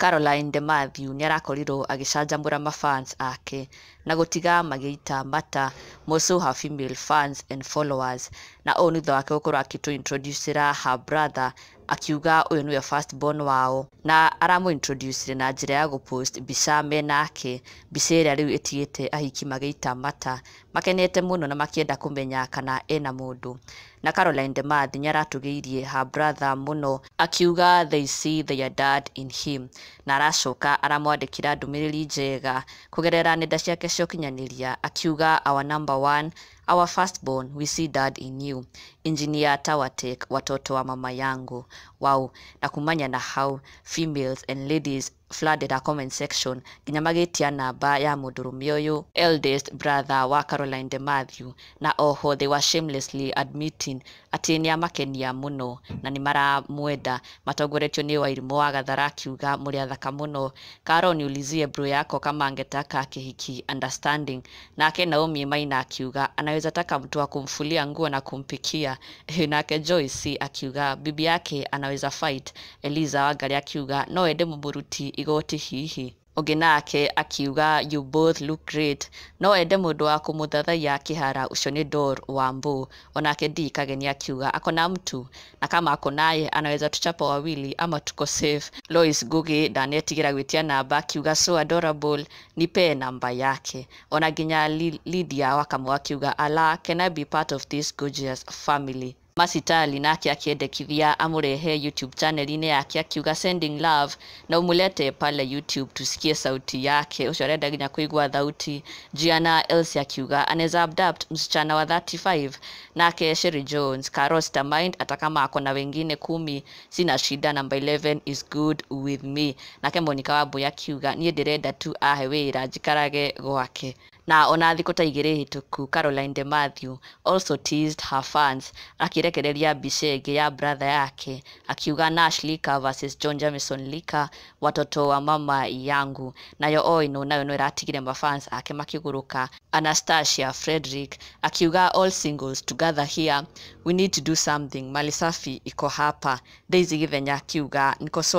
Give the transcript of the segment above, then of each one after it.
Caroline de Mathew nĩ arakorirwo agĩcanjamũra mafans ake na gũtiga magĩita mata most of her female fans and followers, na ũũ nĩ thutha wake gũkorwo akĩtũ introducera her brother, akiuga ũyũ nĩwe first born wao, na aramũ introduce na njĩra ya gũpost mbica menake, mbica ĩrĩa rĩu ĩtigĩte ahiki magĩita mata makenete mũno na makĩenda kũmenya kana ena mũndũ. Na Caroline de Mathew nĩ aratũgĩirie her brother mũno, akiuga they see their dad in him, na aracoka aramwandĩkĩra ndũmĩrĩri njega kũgerera nenda ciake cia ũkinyanĩria, akiuga our number one, our firstborn, we see dad in you, engineer Towertech, watoto wa mama yangu. Wow. Na kumanya na hau females and ladies flooded her comment section nginya magĩtia namba ya mũndũrũme ũyũ, eldest brother wa Caroline de Mathew, na oho they were shamelessly admitting atĩ nĩ amakenia mũno na nĩ maramwenda, matongoretio nĩ Wairimũ wa Gathara akiuga mũrĩ athaka mũno. Caro, niulizie bro yako kama angetaka kihiki understanding. Nake Naomi Maina akiuga anaweza taka mtu wa kumfulia nguo na kumpikia. Nake Joyce akiuga bibi yake anaweza fight. Eliza Wangari akiuga no ende mũmũruti igoti hihi. Ũngĩ nake akiuga you both look great, no ende mũndũ wa kũmũthathaiya kĩhara, ũcio nĩ Dor Wambo. Onake D Kageni akiuga akona mtu na kama ako naye anaweza tuchapa wawili ama tuko safe. Lois Ngugi ndanetigĩra gwĩtia namba, akiuga so adorable, nipe namba yake. Ona nginya Lydia Wakamau akiuga ala, can I be part of this gorgeous family? Masitali nake akiendekithia amũrehe YouTube channel-inĩ yake, akiuga sending love na umulete pale YouTube tusikie sauti yake, ũcio arenda nginya kũigua thauti. Gianna Elsie akiuga anaweza abduct msichana wa 35. Nake Sherry Jones, Caro sitamind hata kama ako na wengine 10, sina shida, number 11 is good with me. Nake Monica Wambui akiuga niĩ ndĩrenda tu ahe wĩra njikarage gwake. Na ona thikũ ta 2 hĩtũku, Caroline de Mathew also teased her fans akirekereria mbica ĩngĩ ya brother yake, akiuga Nash Lika versus John Jamison Lika, watoto wa mama yangu. Nayo o ĩno nayo no ĩratigire mafans ake makĩgũrũka. Anastasia Frederick akiuga all singles together here, we need to do something, mali safi iko hapa. Daisy Githenya akiuga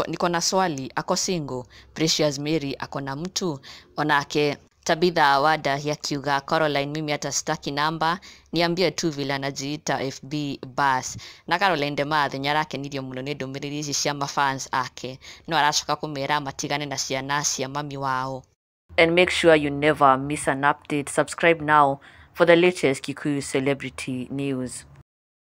niko na swali, ako single? Precious Mary ako na mtu? Onake Tabitha Wadahi akiuga Caroline, mimi hata sitaki namba, niambie tu vile anajiita FB bas. Na Caroline de Mathew nĩ arakenirio mũno nĩ ndũmĩrĩri ici cia mafans ake, no aracoka kũmera matigane na ciana cia mami wao. And make sure you never miss an update. Subscribe now for the latest Kikuyu celebrity news.